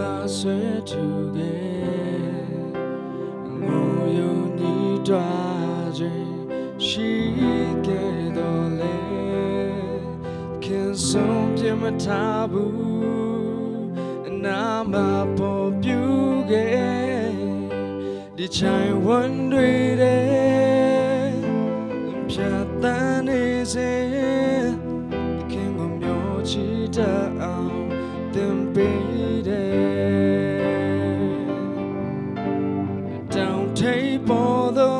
မှဆွဲထူခဲ့ငိုယုံညီတွားခြင်းရှိခဲ့တော့လေခင်ဆုံးပြမထားဘူးအနာမပေါ်ပြူခဲ့ဒီချိုင်ဝန်တွေတဲ့ဖြတ်တန်းနေစေ သခင်ကိုမျှော်ချတတ်အောင်သင်ပေးတယ်တောင်ထိပ်ပေါ်သော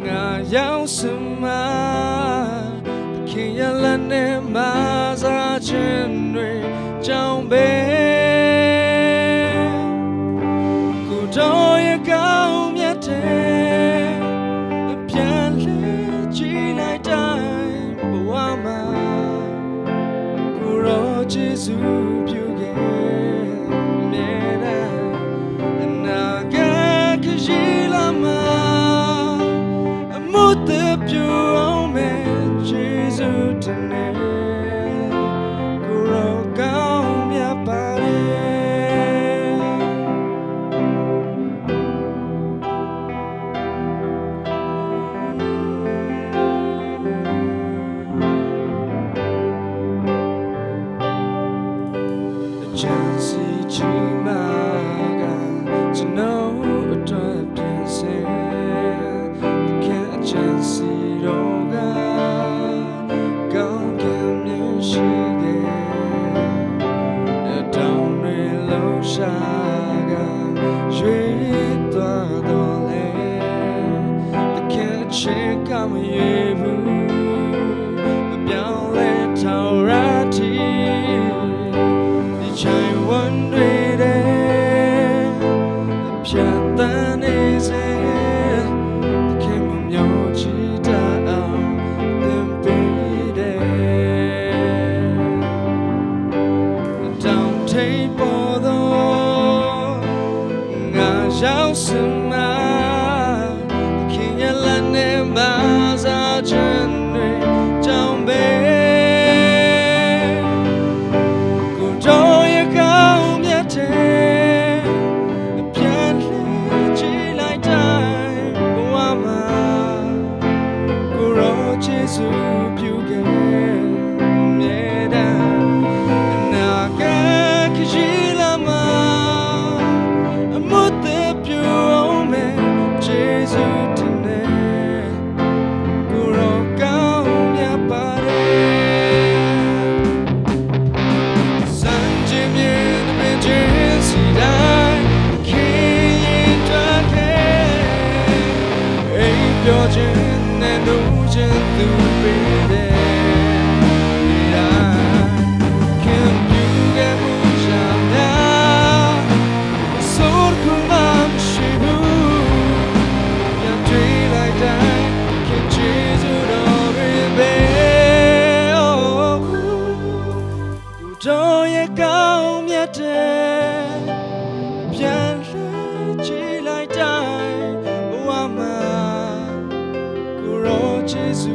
ငါရောက်စမသခင်ရဲ့လက်နဲ့မစားခြင်းတွေကြောင့်ပဲကိုတော်ရဲ့ကောင်းမြတ်တဲ့ ပြန်လဲကြည့်လိုက်တိုင်းဘဝမှာကိုရောဂျေစုပြုခဲ့မြဲတမ်းအနာဂတ်ခရီးလာမှာအမှုသပြူအောင်မဲ့ဂျေစုတနေကိုရောကောင်းမြတ်ပါတယ် ချမ်းစီချီမာကကျွန်တော်အတွက်ပြင်ဆင်ခင်အချမ်းစီတော့ကကောင်းကင်မြင်ရှိခဲ့တောင်းတွေလုံးရှာကရွေးသွားတော့လေတခင်ချစ်ကမရွေဘူးမပြောင်းလဲထောင်ရတီ ဒီချိုင်ဝန်တွေတဲ့ဖြတ်တန်းနေစေတခင်မမျောချတတ်အောင်သင်ပေးတယ်တောင်ထိပ်ပေါ်သောငါရောက်စမတခင်ရဲ့လက်နဲ့မစားခြင်းတွေကြောင့်ပဲ ကိုတော်ရဲ့ကောင်းမြတ်တဲ့ပြန်လှည့်ကြည့်လိုက်တိုင်းဘဝမှာကိုရောဂျေစုပြုခဲ့မြဲတမ်းအနာဂတ်ခရီးလာမှာအမှုသပြူအောင်မဲ့ဂျေစုတင်နေကိုရောကောင်းမြတ်ပါတယ် စံချင်မြင်ပင်ချင်းစီတိုင်းခင်ရင်တွေ့ခဲ့အိမ်ပြောခြင်းနဲ့နှုတ်ခြင်းသူပေးတဲ့ဒီတိုင်းခင်ပြူခဲ့မှုရှာများဆိုးခုမှမရှိဘူးပြန်တွေ့လိုက်တိုင်းခင်ချေစုတော်ပင်ပဲ Oh ကိုတော်ရဲ့ကောင်းမြတ်တဲ့ပြန်လှည့်ကြည့်လိုက်တိုင်းဘဝမှာကိုရောဂျေစု